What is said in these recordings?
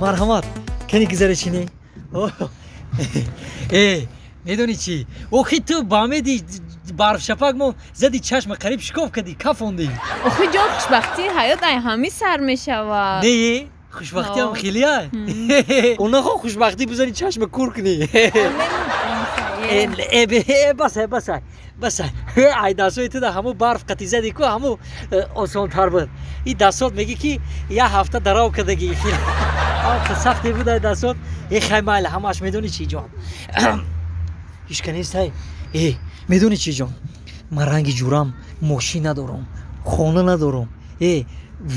Марҳамат, кани гузарашини. Э, медонӣ чӣ? Охи ту ба омеди барфшапак мо зади, чашма қариб шикоф кардӣ, кафондӣ. Охи ҷон, хушбахтии ҳаёт ай ҳамин сар мешавад. Не, хушбахтиам хелия. Онахо хушбахтӣ бизани чашма кур кунӣ. Басай, басай, басай. Ай дастҳои ту да ҳамун барф қатӣ зади ку, ҳамун осонтар буд. И дастҳот мегӣ ки як ҳафта дарав кардагӣ. Сахте буд ай дастҳот. Э, хай, майли, ҳамааш. Медонӣ чӣ, ҷон? Ҳичка нестай. Э, медонӣ чӣ, ҷон? Ман ранги ҷурам мошин надорам, хона надорам, э,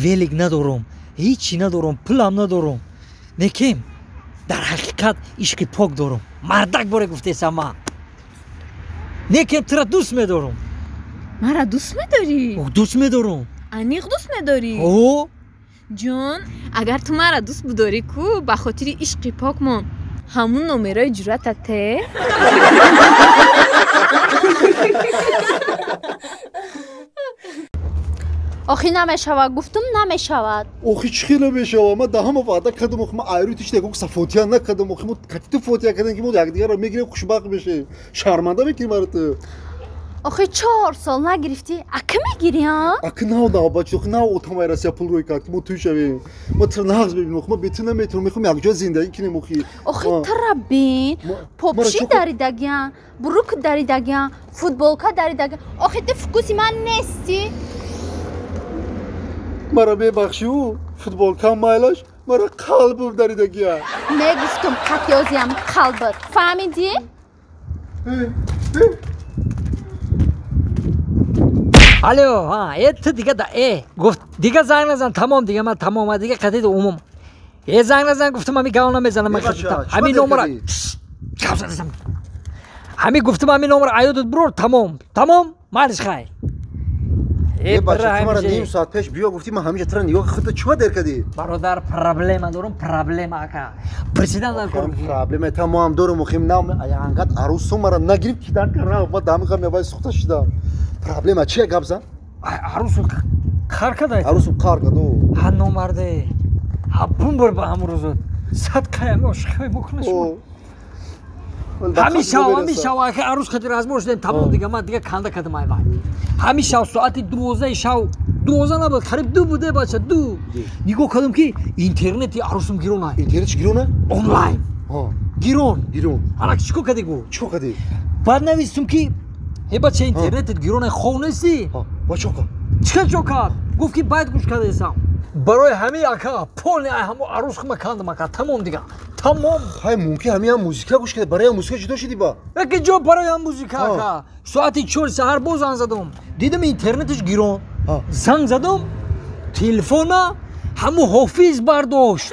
велик надорам, ҳичи надорам, пулам надорам. Лекин дар ҳақиқат ишқи пок дорам. Мардак боре гуфтесам ман. Лекин тура дӯст медорам. Мара дӯст медорӣ? Дӯст медорам. Аниқ дӯст медорӣ? О. Ҷон, агар ту мара дӯст бидорӣ ку, ба хотири ишқи покмон ҳамун номерои ҷуръата те. Охи намешавад, гуфтум, намешавад. Охи чӣ хел намешавад? Ман даҳама ваъда кардам. Охи ман айрӯи тишта ягон сафотия накардам. Охи мо катиту фотия кардем, ки мо якдигарро мегирем, хушбахт мешем. Шарманда мекунӣ маро ту. Охи 4 сол нагирифтӣ, ака мегирӣ, а? Ака нав нав, бача, охи нав отамай Россия пул рӯй кард, ки мо тӯй шавем. Ма туро нағз бибинем. Охи ма бе ту наметавонам, мехоҳам якҷоя зиндагӣ кунем, охи. Охи тура бин, попши даридагиан, брук даридагиан, футболка даридагиан. Охи ту вкус и ман нестӣ. Мара мебахшӣ, футболкам майлаш, мара қалбам даридагия. Мегуфтум, қатёзиам қалбат, фаҳмидӣ? Алло, ҳа, э, ту дига да, э, гуфт, дига занг назан, тамом, дига ман тамом, дига қатид умум. Э, занг назан, гуфтум, ҳами гав намезанам ман. Ҳами номера ҳами гуфтум, ҳами номера аёдут бурор, тамом, тамом, майлиш, хай. Э, бача, ту мара ним соат пеш биё гуфтӣ, ман ҳамиҷа тура нигоҳ худта чима дер кардӣ? Бародар, проблема дорум, проблема, ака. Президент. Проблема та мо ҳам дорум, охим нав ангат арӯсу мара нагирифт, кидан кардам, ма дами ғам явай сухта шидам. Проблема чия, гап зан. Арӯсу қар када. Арӯсу қар каду. Ҳа, номарде, ҳа, бумбор ба ҳамун рӯзот сад қаями ошиқҳои мокуна шумо. Ҳамин шав, ҳамин шав, ака, арӯс хати разбор шудем, тамом, дига ман дига канда кардам ай вай. Ҳамин шав соати 12-и шав, 12 набуд, қариб 2 буде, бача, 2, нигоҳ кардам, ки интернети арӯсум гирона. Интернетш гирона? Онлайн гирон. Гирон. Ана чӣ кор кардӣ гу? Чӣ кор кардӣ? Баъд навистум, ки э, бача, интернетет гирона, хов нестӣ? Ба чо кард? Чӣ кар, чо кард? Гуфт, ки байд гӯш кардаесам. Барои ҳамин, ака, полный ай ҳамо арӯс хума кандам, ака, тамом, дига тамом. Ҳай, мумкин ҳамин ҳам музика гӯш карда, барои ҳам музика ҷудо шудӣ ба. Яке ҷо барои ҳам музика, ака. Соати 4 саҳар боз занг задам, дидам, интернеташ гирон. Занг задам, телефона ҳаму ҳофиз бардошт.